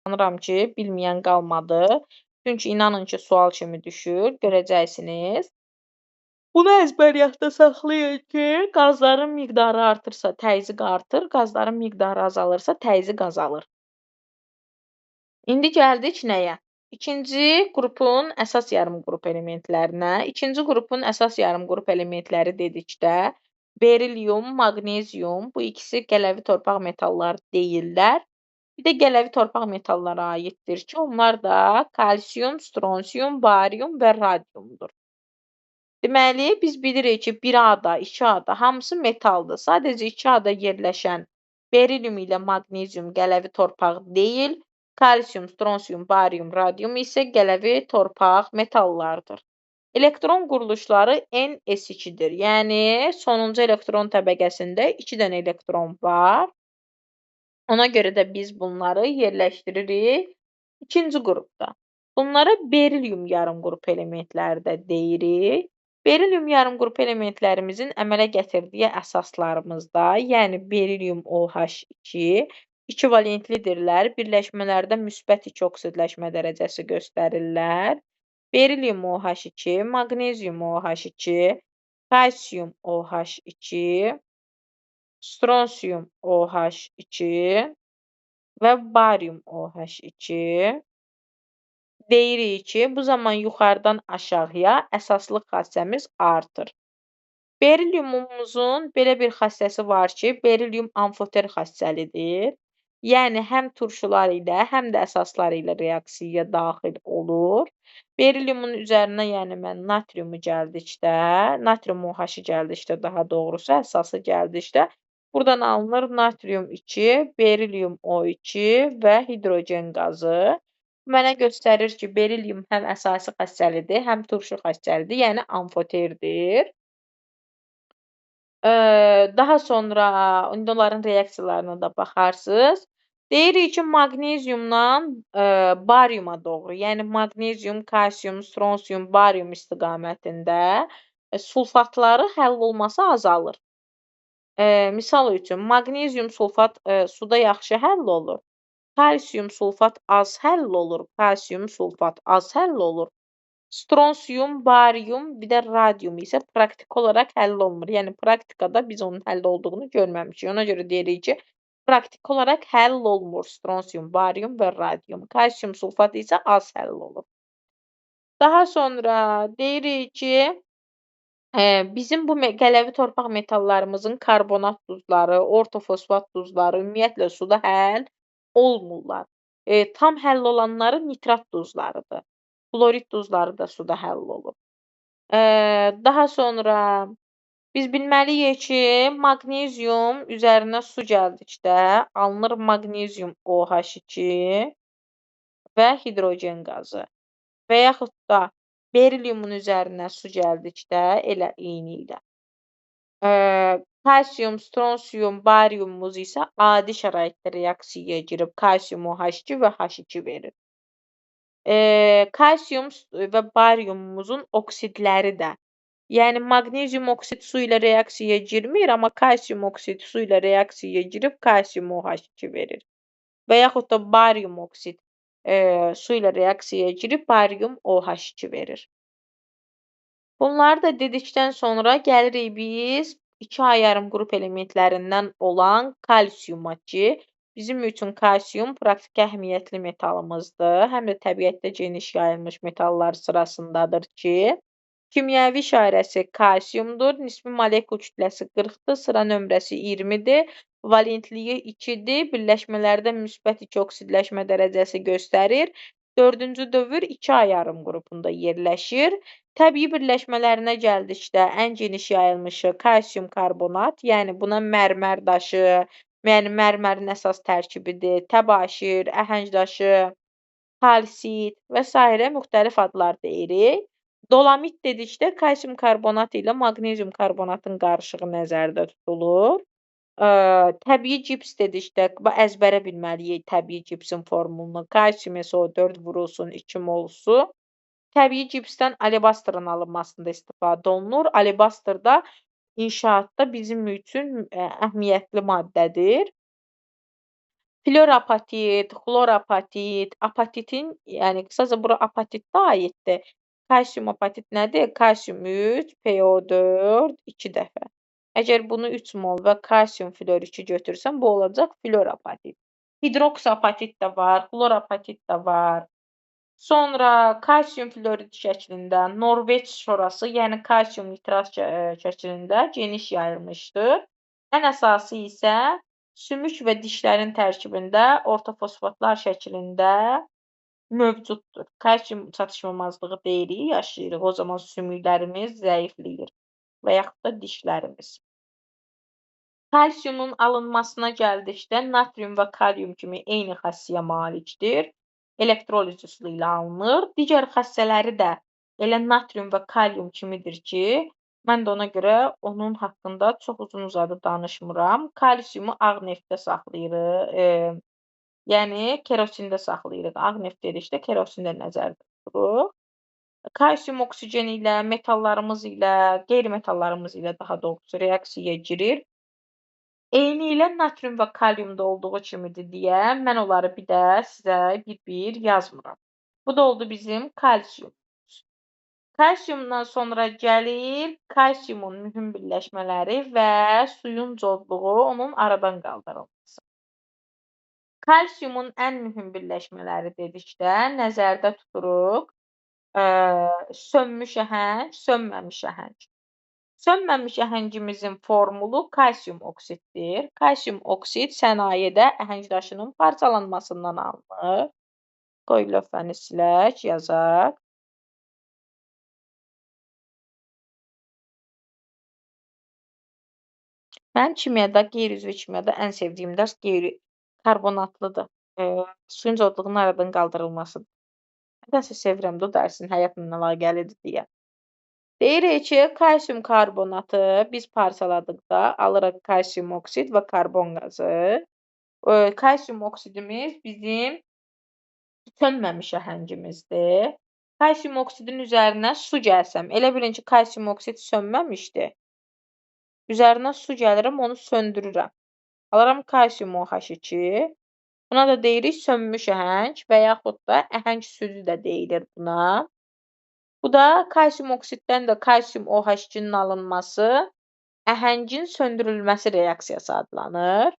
İnanıram ki, bilməyən qalmadı. Çünki inanın ki, sual kimi düşür, görəcəksiniz. Bunu əzbər yadda saxlayın ki, qazların miqdarı artırsa təzyiq artır, qazların miqdarı azalırsa təzyiq azalır. İndi gəldik nəyə? İkinci qrupun əsas yarım qrup elementlərinə. İkinci qrupun əsas yarım qrup elementləri dedikdə berilium, maqnezium, bu ikisi qələvi torpaq metalları deyillər. Bir də qələvi torpaq metallara aiddir ki, onlar da kalsium, stronsium, barium və radiumdur. Deməli, biz bilirik ki, 1A-da, 2A-da hamısı metaldır. Sadəcə 2A-da yerləşən berilium ilə maqnezium qələvi torpaq deyil, kalsium, stronsium, barium, radium isə qələvi torpaq metallardır. Elektron quruluşları NS2-dir. Yəni, sonuncu elektron təbəqəsində 2 dənə elektron var. Ona görə də biz bunları yerləşdiririk ikinci qrupda. Bunlara berilium yarım qrup elementləri də deyirik. Berilium yarım qrup elementlərimizin əmələ gətirdiyi əsaslarımızda, yəni berilium OH2, iki valentlidirlər, birləşmələrdə müsbət 2 oksidləşmə dərəcəsi göstərirlər. Berilium OH2, maqnezium OH2, kalsium OH2, stronsium OH2 və barium OH2. Deyirik ki, bu zaman yuxarıdan aşağıya əsaslıq xassəmiz artır. Beriliumumuzun belə bir xassəsi var ki, berilium amfoter xassəlidir. Yəni, həm turşular ilə, həm də əsaslar ilə reaksiyaya daxil olur. Beriliumun üzərinə, yəni mən natriumu gəldikdə, natrium OH-ı gəldikdə, daha doğrusu əsası gəldikdə, buradan alınır natrium 2, berilium O2 və hidrogen qazı. Mənə göstərir ki, berilium həm əsasi xassəlidir, həm turşu xassəlidir, yəni amfoterdir. Daha sonra indi onların reaksiyalarına da baxarsınız. Deyirik ki, maqneziumla bariuma doğru, yəni maqnezium, kalsium, stronsium, barium istiqamətində sulfatları həll olması azalır. Misal üçün, maqnezium sulfat suda yaxşı həll olur. Kalsium sulfat az həll olur, kalsium sulfat az həll olur. Stronsium, barium, bir də radium isə praktiki olaraq həll olmur. Yəni, praktikada biz onun həll olduğunu görməmişik. Ona görə deyirik ki, praktiki olaraq həll olmur stronsium, barium və radium. Kalsium sulfat isə az həll olur. Daha sonra deyirik ki, bizim bu qələvi torpaq metallarımızın karbonat duzları, ortofosfat duzları ümumiyyətlə suda həll olmurlar. Tam həll olanları nitrat duzlarıdır. Xlorid duzları da suda həll olur. Daha sonra biz bilməliyik ki, maqnezium üzərinə su gəldikdə alınır maqnezium OH2 və hidrogen qazı və yaxud da beriliumun üzərinə su gəldikdə elə eyni ilə. Kalsium, stronsium, bariumumuz isə adi şəraitdə reaksiyaya girib kalsium OH2 və H2 verir. Kalsium və bariumumuzun oksidləri də, yəni maqnezium oksid su ilə reaksiyaya girmir, amma kalsium oksid su ilə reaksiyaya girib kalsium OH2 verir. Və yaxud da barium oksid su ilə reaksiyaya girib barium OH2 verir. Bunları da dedikdən sonra gəlirik biz 2A yarım qrup elementlərindən olan kalsiuma ki, bizim üçün kalsium praktiki əhəmiyyətli metalımızdır. Həm də təbiətdə geniş yayılmış metallar sırasındadır ki, kimyəvi işarəsi kalsiumdur, nisbi molekul kütləsi 40-dır, sıra nömrəsi 20-dir, valentliyi 2-dir, birləşmələrdə müsbət 2 oksidləşmə dərəcəsi göstərir. 4-cü dövr 2A yarım qrupunda yerləşir. Təbii birləşmələrinə gəldikdə ən geniş yayılmışı kalsium karbonat, yəni buna mərmər daşı, yəni mərmərin əsas tərkibidir, təbaşir, əhəng daşı, kalsit və sairə müxtəlif adlar deyirik. Dolomit dedikdə kalsium karbonat ilə maqnezium karbonatın qarışığı nəzərdə tutulur. Təbii gips dedikdə əzbərə bilməliyik təbii gipsin formulunu. Kalsium SO4 vurulsun 2 mol su. Təbii gipsdən alebastrın alınmasında istifadə olunur. Alebastr da inşaatda bizim üçün əhəmiyyətli maddədir. Fliorapatit, xlorapatit, apatitin, yəni qısaca bura apatitdə aiddir. Kalsium apatit nədir? Kalsium 3, PO4 2 dəfə. Əgər bunu 3 mol və kalsium flor 2 götürsəm, bu olacaq fliorapatit. Hidroksapatit də var, xlorapatit də var. Sonra kalsium florid şəklində Norveç şorası, yəni kalsium nitrat şəklində geniş yayılmışdır. Ən əsası isə sümük və dişlərin tərkibində ortofosfatlar şəklində mövcuddur. Kalsium çatışmamazlığı deyirik, yaşayırıq. O zaman sümüklərimiz zəifləyir və yaxud da dişlərimiz. Kalsiumun alınmasına gəldikdə natrium və kalium kimi eyni xassəyə malikdir. Elektroliz üsulu ilə alınır. Digər xassələri də elə natrium və kalium kimidir ki, mən də ona görə onun haqqında çox uzun-uzadı danışmıram. Kalsiumu ağ neftdə saxlayırıq, yəni kerosində saxlayırıq. Ağ neft dedikdə kerosində nəzərdə tuturuq. Kalsium oksigen ilə, metallarımız ilə, qeyri-metallarımız ilə daha doğrusu reaksiyaya girir. Eyni ilə natrium və kaliumda olduğu kimidir deyə mən onları bir də sizə bir-bir yazmıram. Bu da oldu bizim kalsium. Kalsiumdan sonra gəlir kalsiumun mühüm birləşmələri və suyun codluğu, onun aradan qaldırılması. Kalsiumun ən mühüm birləşmələri dedikdə nəzərdə tuturuq sönmüş əhəng, sönməmiş əhəng. Sönməmiş əhəngimizin formulu kalsium oksiddir. Kalsium oksid sənayedə əhəng daşının parçalanmasından alınır. Qoy lövhəni silək, yazaq. Mənim kimyada, qeyri-üzvü kimyada ən sevdiyim dərs qeyri-karbonatlıdır. Suyun codluğunun aradan qaldırılmasıdır. Nədənsə sevirəm də o dərsin həyatla əlaqəlidir deyə. Deyirik ki, kalsium karbonatı biz parçaladıqda alırıq kalsium oksid və karbon qazı. Kalsium oksidimiz bizim sönməmiş əhəngimizdir. Kalsium oksidin üzərinə su gəlsəm, elə bilin ki, kalsium oksid sönməmişdi. Üzərinə su gəlirəm, onu söndürürəm. Alıram kalsium OH2. Buna da deyirik sönmüş əhəng və yaxud da əhəng südü də deyilir buna. Bu da kalsium oksiddən də kalsium OH2-nin alınması əhəngin söndürülməsi reaksiyası adlanır.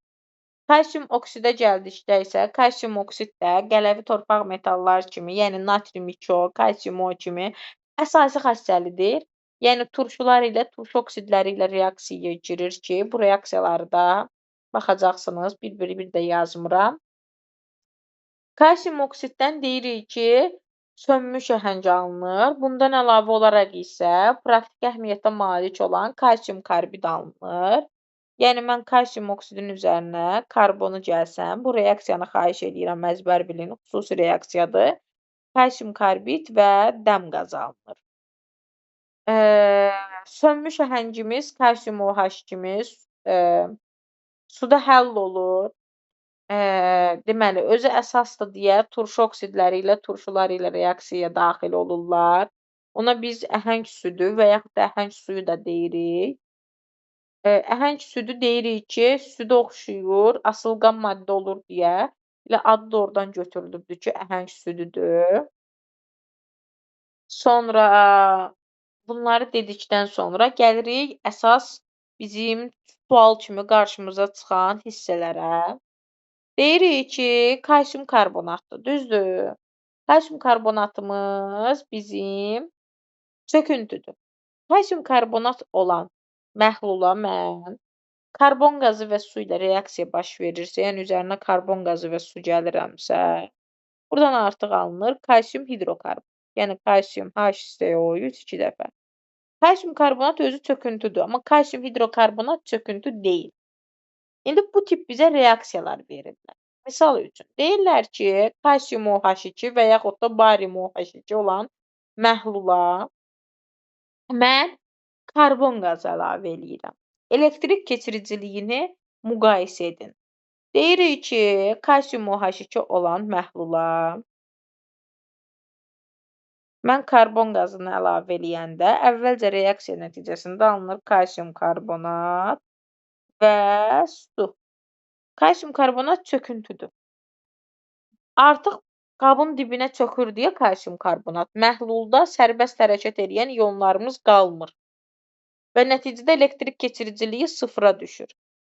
Kalsium oksidə gəldikdə isə kalsium oksid də qələvi torpaq metallar kimi, yəni natrium 2O, kalsium O kimi əsasi xassəlidir. Yəni turşular ilə, turşu oksidləri ilə reaksiyaya girir ki, bu reaksiyaları da baxacaqsınız, bir-bir bir də yazmıram. Kalsium oksiddən deyirik ki, sönmüş əhəng alınır. Bundan əlavə olaraq isə praktik əhəmiyyətə malik olan kalsium karbid alınır. Yəni, mən kalsium oksidin üzərinə karbonu gəlsəm, bu reaksiyanı xahiş edirəm, əzbər bilin, xüsusi reaksiyadır. Kalsium karbid və dəm qazı alınır. Sönmüş əhəngimiz, kalsium OH2-miz suda həll olur. Deməli, özü əsasdır deyə turşu oksidləri ilə, turşular ilə reaksiyaya daxil olurlar. Ona biz əhəng südü və yaxud da əhəng suyu da deyirik. Əhəng südü deyirik ki, südə oxşuyur, asılqan maddə olur deyə. Elə adı da oradan götürülübdür ki, əhəng südüdür. Sonra bunları dedikdən sonra gəlirik əsas bizim sual kimi qarşımıza çıxan hissələrə. Deyirik ki, kalsium karbonatdır, düzdür? Kalsium karbonatımız bizim çöküntüdür. Kalsium karbonat olan məhlula mən karbon qazı və su ilə reaksiya baş verirsə, yəni üzərinə karbon qazı və su gəlirəmsə, buradan artıq alınır kalsium hidrokarbon. Yəni kalsium HCO3 2 dəfə. Kalsium karbonat özü çöküntüdür, amma kalsium hidrokarbonat çöküntü deyil. İndi bu tip bizə reaksiyalar verirlər. Misal üçün, deyirlər ki, kalsium OH2 və yaxud da barium OH2 olan məhlula mən karbon qazı əlavə eləyirəm. Elektrik keçiriciliyini müqayisə edin. Deyirik ki, kalsium OH2 olan məhlula mən karbon qazını əlavə eləyəndə əvvəlcə reaksiya nəticəsində alınır kalsium karbonat və su. Kalsium karbonat çöküntüdür. Artıq qabın dibinə çökür deyə kalsium karbonat məhlulda sərbəst hərəkət eləyən ionlarımız qalmır. Və nəticədə elektrik keçiriciliyi sıfıra düşür.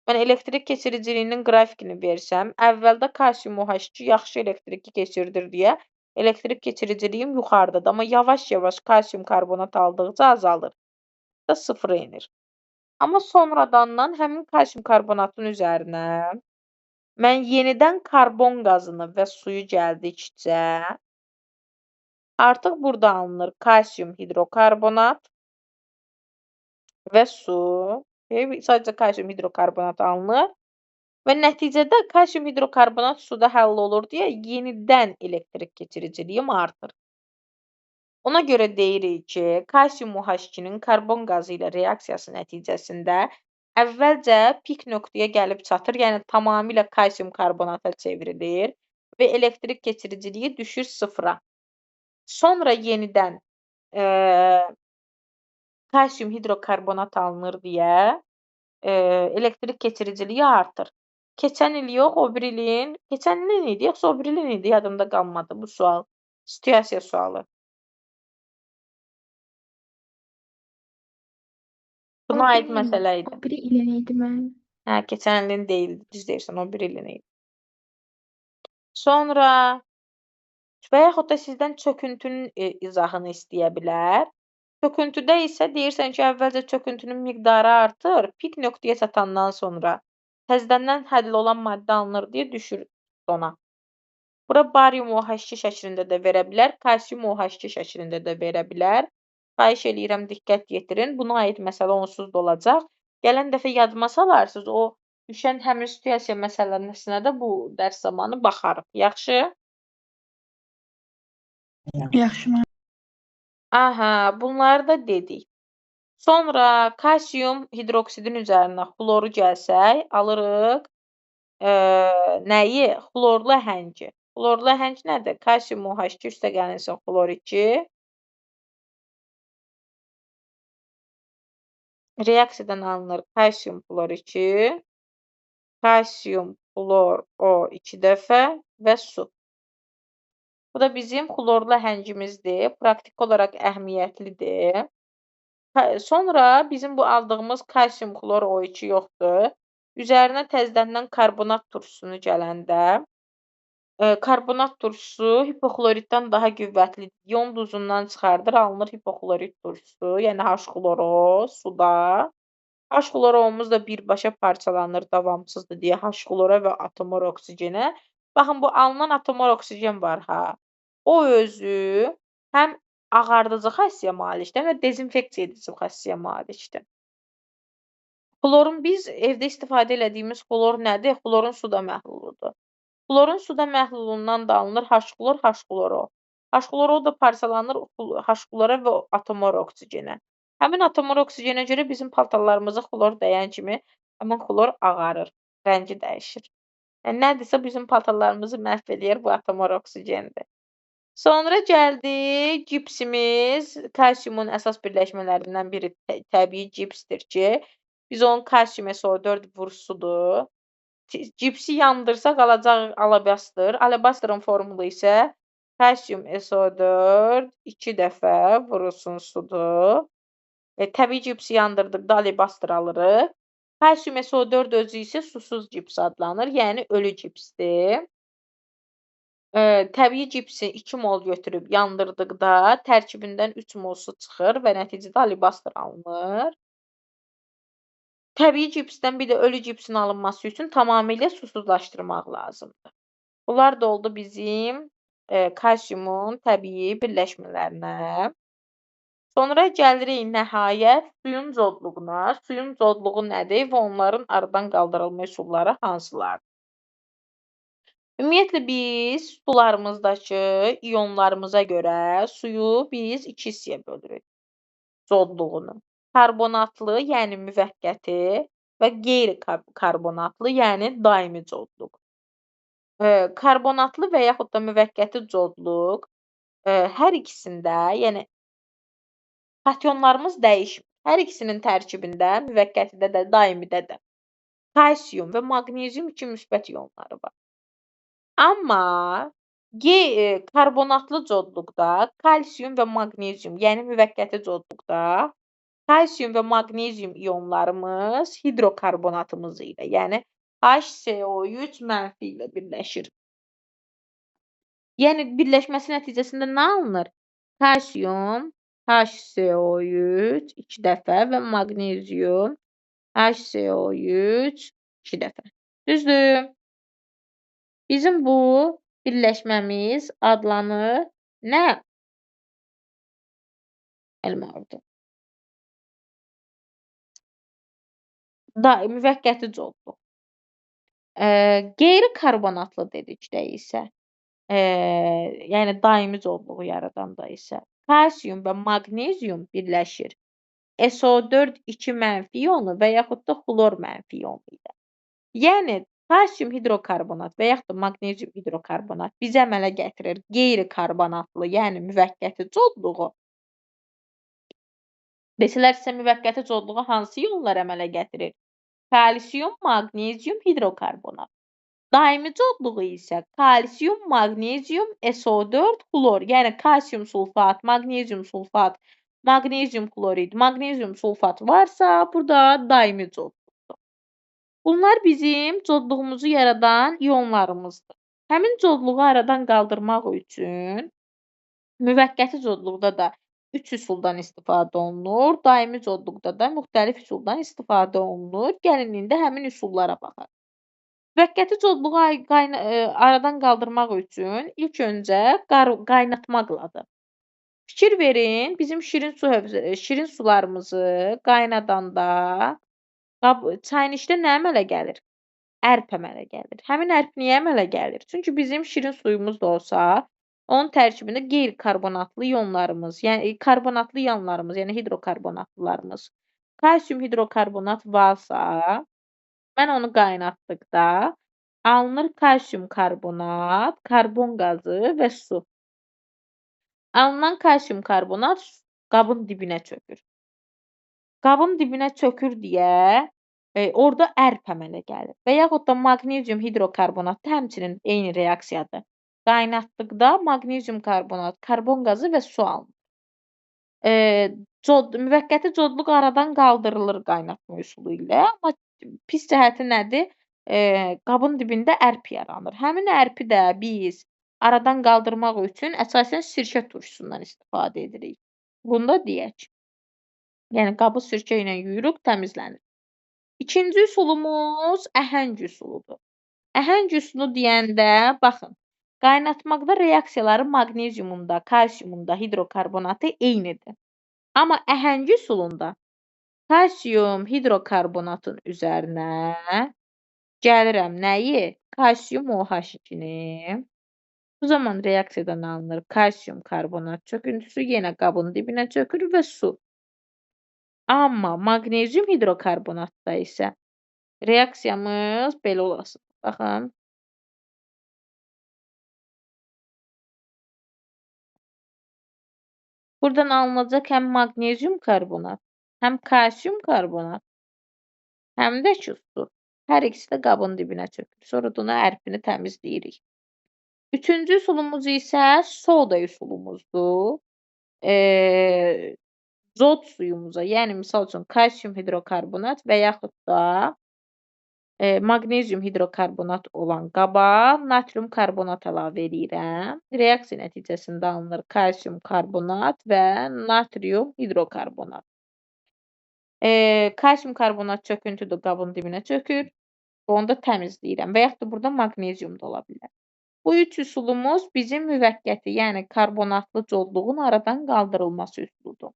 Mən elektrik keçiriciliyinin qrafikini versəm, əvvəldə kalsium OH2 yaxşı elektriki keçirdir deyə elektrik keçiriciliyim yuxarıdadır. Amma yavaş-yavaş kalsium karbonat aldıqca azalır da sıfıra enir. Amma sonradandan həmin kalsium karbonatın üzərinə mən yenidən karbon qazını və suyu gəldikcə artıq burada alınır kalsium hidrokarbonat və su. Sadəcə kalsium hidrokarbonat alınır və nəticədə kalsium hidrokarbonat suda həll olur deyə yenidən elektrik keçiriciliyim artır. Ona görə deyirik ki, kalsium OH2-nin karbon qazı ilə reaksiyası nəticəsində əvvəlcə pik nöqtəyə gəlib çatır, yəni tamamilə kalsium karbonata çevrilir və elektrik keçiriciliyi düşür sıfıra. Sonra yenidən kalsium hidrokarbonat alınır deyə elektrik keçiriciliyi artır. Keçən il yox, o biri ilin, keçən ilin idi, yoxsa o biri ilin idi, yadımda qalmadı bu sual. Situasiya sualı. Buna aid məsələ idi. O biri ilin idi mənim. Hə, keçən ilin deyildi, düz deyirsən, o biri ilin idi. Sonra və yaxud da sizdən çöküntünün izahını istəyə bilər. Çöküntüdə isə deyirsən ki, əvvəlcə çöküntünün miqdarı artır, pik nöqtəyə çatandan sonra təzədən həll olan maddə alınır deyə düşür sona. Bura barium OH2 şəklində də verə bilər, kalsium OH2 şəklində də verə bilər. Xahiş eləyirəm, diqqət yetirin. Buna aid məsələ onsuz da olacaq. Gələn dəfə yadıma salarsınız, o düşən həmin situasiya məsələsinə də bu dərs zamanı baxarıq. Yaxşı? Yaxşı, müəllim. Aha, bunları da dedik. Sonra kalsium hidroksidin üzərinə xloru gəlsək, alırıq nəyi? Xlorlu əhəngi. Xlorlu əhəng nədir? Kalsium OH2 üstə gəlinsin xlor 2. Reaksiyadan alınır kalsium xlor 2, kalsium xlor O 2 dəfə və su. Bu da bizim xlorlu əhəngimizdir. Praktiki olaraq əhəmiyyətlidir. Sonra bizim bu aldığımız kalsium xlor O2 yoxdur. Üzərinə təzədən karbonat turşusunu gələndə, karbonat turşusu hipoxloriddən daha qüvvətlidir. İon duzundan çıxardır, alınır hipoxlorid turşusu, yəni H-xloro suda. H-xloromuz da birbaşa parçalanır, davamsızdır deyə H-xlora və atomor oksigenə. Baxın, bu alınan atomor oksigen var ha. O özü həm ağardıcı xassəyə malikdir, həm də dezinfeksiya edici xassəyə malikdir. Xlorun biz evdə istifadə elədiyimiz xlor nədir? Xlorun suda məhluludur. Xlorun suda məhlulundan da alınır H-xlor, H-xloro. H-xloro da parçalanır H-xlora və atomor oksigenə. Həmin atomor oksigenə görə bizim paltarlarımıza xlor dəyən kimi həmin xlor ağarır, rəngi dəyişir. Yəni, nədirsə bizim paltarlarımızı məhv eləyir bu atomor oksigendir. Sonra gəldi gipsimiz. Kalsiumun əsas birləşmələrindən biri təbii gipsdir ki, biz onun kalsium SO4 vursudur. Gipsi yandırsaq alacaq alabastır. Alabastırın formulu isə kalsium SO4 2 dəfə vurulsun sudur. Təbii gipsi yandırdıqda alabastır alırıq. Kalsium SO4 özü isə susuz gips adlanır, yəni ölü gipsdir. Təbii gipsi 2 mol götürüb yandırdıqda tərkibindən 3 mol su çıxır və nəticədə alabastır alınır. Təbii gipsdən bir də ölü gipsin alınması üçün tamamilə susuzlaşdırmaq lazımdır. Bunlar da oldu bizim kalsiumun təbii birləşmələrinə. Sonra gəlirik nəhayət suyun codluğuna. Suyun codluğu nədir və onların aradan qaldırılma üsulları hansılardır? Ümumiyyətlə, biz sularımızdakı ionlarımıza görə suyu biz iki hissəyə bölürük codluğunu. Karbonatlı, yəni müvəqqəti və qeyri-karbonatlı, yəni daimi codluq. Karbonatlı və yaxud da müvəqqəti codluq hər ikisində, yəni kationlarımız dəyişmir. Hər ikisinin tərkibində, müvəqqətidə də, daimidə də Kalsium və maqnezium 2 müsbət ionları var. Amma karbonatlı codluqda kalsium və maqnezium, yəni müvəqqəti codluqda kalsium və maqnezium ionlarımız hidrokarbonatımız ilə, yəni HCO3 mənfi ilə birləşir. Yəni birləşməsi nəticəsində nə alınır? Kalsium HCO3 2 dəfə və maqnezium HCO3 2 dəfə. Düzdür? Bizim bu birləşməmiz adlanır nə? Əlim ağrıdı. Müvəqqəti codluq. Qeyri-karbonatlı dedikdə isə, yəni daimi codluğu yaradanda isə kalsium və maqnezium birləşir. SO4 2 mənfi ionu və yaxud da xlor mənfi ionu ilə. Yəni kalsium hidrokarbonat və yaxud da maqnezium hidrokarbonat bizə əmələ gətirir qeyri-karbonatlı, yəni müvəqqəti codluğu. Desələr sizə müvəqqəti codluğu hansı ionlar əmələ gətirir? Kalsium, maqnezium, hidrokarbonat. Daimi codluğu isə kalsium, maqnezium, SO4, xlor, yəni kalsium sulfat, maqnezium sulfat, maqnezium xlorid, maqnezium sulfat varsa, burada daimi codluqdur. Bunlar bizim codluğumuzu yaradan ionlarımızdır. Həmin codluğu aradan qaldırmaq üçün müvəqqəti codluqda da 3 üsuldan istifadə olunur, daimi codluqda da müxtəlif üsuldan istifadə olunur. Gəlin indi həmin üsullara baxaq. Müvəqqəti codluğu aradan qaldırmaq üçün ilk öncə qaynatmaqladır. Fikir verin, bizim şirin sularımızı qaynadanda çaynikdə nə əmələ gəlir? Ərp əmələ gəlir. Həmin ərp niyə əmələ gəlir? Çünki bizim şirin suyumuz da olsa, onun tərkibində qeyri-karbonatlı ionlarımız, yəni karbonatlı ionlarımız, yəni hidrokarbonatlılarımız, kalsium hidrokarbonat varsa, mən onu qaynatdıqda alınır kalsium karbonat, karbon qazı və su. Alınan kalsium karbonat qabın dibinə çökür. Qabın dibinə çökür deyə orada ərp əmələ gəlir. Və yaxud da maqnezium hidrokarbonat da həmçinin eyni reaksiyadır. Qaynatdıqda maqnezium karbonat, karbon qazı və su alınır. Müvəqqəti codluq aradan qaldırılır qaynatma üsulu ilə. Amma pis cəhəti nədir? Qabın dibində ərp yaranır. Həmin ərpi də biz aradan qaldırmaq üçün əsasən sirkə turşusundan istifadə edirik. Bunu da deyək. Yəni qabı sirkə ilə yuyuruq, təmizlənir. İkinci üsulumuz əhəng üsuludur. Əhəng üsulu deyəndə, baxın, qaynatmaqda reaksiyaları maqneziumunda, kalsiumunda, hidrokarbonatı eynidir. Amma əhəng üsulunda kalsium hidrokarbonatın üzərinə gəlirəm nəyi? Kalsium OH2-ni. Bu zaman reaksiyadan alınır kalsium karbonat çöküntüsü, yenə qabın dibinə çökür və su. Amma maqnezium hidrokarbonatda isə reaksiyamız belə olasın. Baxın. Buradan alınacaq həm maqnezium karbonat, həm kalsium karbonat, həm də ki su. Hər ikisi də qabın dibinə çökür. Sonra da onu ərpini təmizləyirik. Üçüncü üsulumuz isə soda üsulumuzdur. Cod suyumuza, yəni misal üçün kalsium hidrokarbonat və yaxud da maqnezium hidrokarbonat olan qaba natrium karbonat əlavə eləyirəm. Reaksiya nəticəsində alınır kalsium karbonat və natrium hidrokarbonat. Kalsium karbonat çöküntü də qabın dibinə çökür. Onu da təmizləyirəm və yaxud da burada maqnezium da ola bilər. Bu üç üsulumuz bizim müvəqqəti, yəni karbonatlı codluğun aradan qaldırılması üsuludur.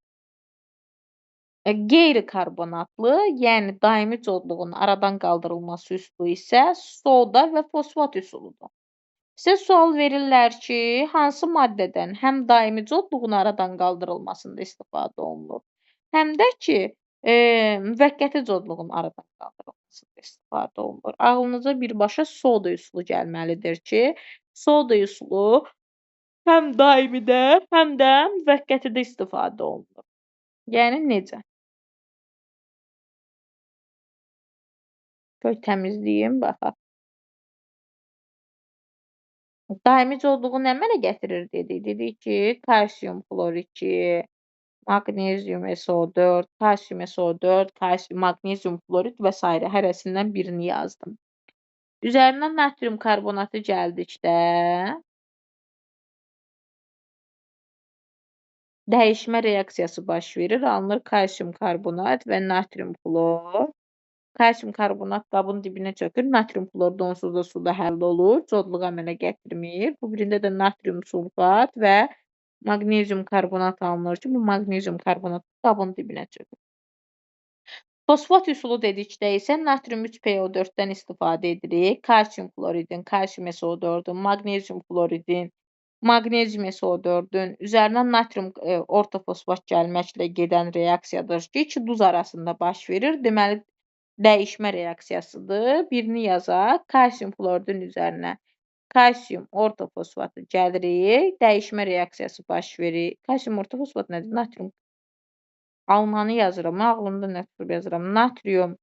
Qeyri-karbonatlı, yəni daimi codluğun aradan qaldırılması üsulu isə soda və fosfat üsuludur. Sizə sual verirlər ki, hansı maddədən həm daimi codluğun aradan qaldırılmasında istifadə olunur, həm də ki, müvəqqəti codluğun aradan qaldırılmasında istifadə olunur. Ağlınıza birbaşa soda üsulu gəlməlidir ki, soda üsulu həm daimidə, həm də müvəqqətidə istifadə olunur. Yəni necə? Qoy təmizləyim, baxaq. Daimi codluğu nə əmələ gətirir dedik? Dedik ki, kalsium xlor 2, maqnezium SO4, kalsium SO4, kalsium, maqnezium xlorid və s. Hərəsindən birini yazdım. Üzərindən natrium karbonatı gəldikdə dəyişmə reaksiyası baş verir. Alınır kalsium karbonat və natrium xlor. Kalsium karbonat qabın dibinə çökür. Natrium xlor da onsuz da suda həll olur. Codluq əmələ gətirmir. Bu birində də natrium sulfat və maqnezium karbonat alınır ki, bu maqnezium karbonat qabın dibinə çökür. Fosfat üsulu dedikdə isə natrium 3PO4-dən istifadə edirik. Kalsium xloridin, kalsium SO4-ün, maqnezium xloridin, maqnezium SO4-ün üzərinə natrium ortofosfat gəlməklə gedən reaksiyadır ki, iki duz arasında baş verir. Deməli, dəyişmə reaksiyasıdır. Birini yazaq. Kalsium xloridin üzərinə kalsium ortofosfatı gəlirik. Dəyişmə reaksiyası baş verir. Kalsium ortofosfat nədir? Natrium. Almanı yazıram. Ağlımda nə tutub yazıram. Natrium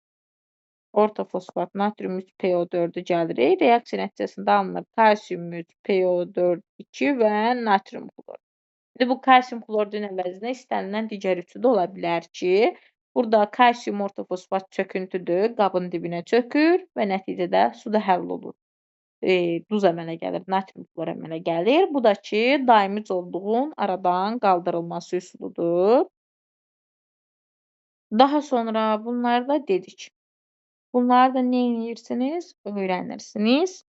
ortofosfat, natrium 3PO4-ü gəlirik. Reaksiya nəticəsində alınır kalsium 3PO4 2 və natrium xlor. İndi bu kalsium xloridin əvəzinə istənilən digər üçü də ola bilər ki, burada kalsium ortofosfat çöküntüdür, qabın dibinə çökür və nəticədə suda həll olur. Duz əmələ gəlir, natrium xlor əmələ gəlir. Bu da ki, daimi codluğun aradan qaldırılması üsuludur. Daha sonra bunları da dedik. Bunları da nə edirsiniz? Öyrənirsiniz.